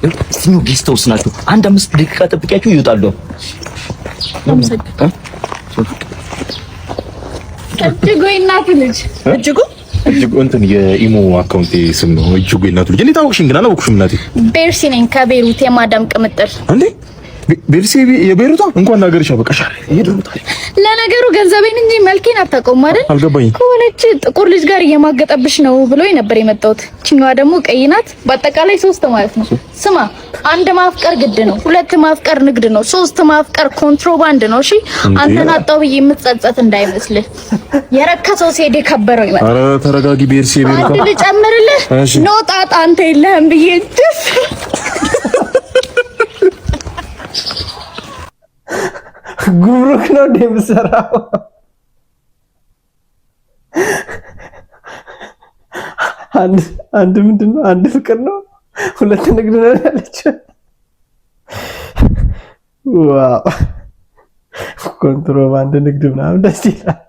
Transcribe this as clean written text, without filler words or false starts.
እዚህኛው guest house ናቸው። አንድ 5 ደቂቃ ጠብቂያቸው ይወጣሉ። እጅጉ የእናቱ ልጅ። እጅጉ። እጅጉ እንትን የኢሞ account ኤ ስም ነው። እጅጉ የእናቱ ልጅ። እንዴት አወቅሽኝ ግን? አላወቅሽም እናቴ። ቤርሲ ነኝ ከቤሩት፣ የማዳም ቅምጥል። እንዴ ቤርሲ የቤሩቷ፣ እንኳን ለሀገርሽ አበቃሽ። ለነገሩ ገንዘቤን እንጂ መልኬን አታውቀውም አይደል? አልገባኝም። ከሆነች ጥቁር ልጅ ጋር እየማገጠብሽ ነው ብሎ ነበር የመጣሁት። ችኛዋ ደግሞ ቀይ ናት። በአጠቃላይ ሶስት ማለት ነው። ስማ፣ አንድ ማፍቀር ግድ ነው፣ ሁለት ማፍቀር ንግድ ነው፣ ሶስት ማፍቀር ኮንትሮባንድ ነው። እሺ፣ አንተን አጣው ብዬ የምትጸጸት እንዳይመስልህ። የረከሰው ሲሄድ የከበረው ይመጣል። ኧረ ተረጋጊ ቤርሲ የቤሩቷ። አንድ ልጨምርልህ። No ጣጣ አንተ የለህም ብዬ ደስ ጉምሩክ ነው እንደ የምሰራው? አንድ አንድ ምንድን ነው? አንድ ፍቅር ነው፣ ሁለት ንግድ ነው ያለችው። Wow፣ ኮንትሮባንድ ንግድ ምናምን ደስ ይላል።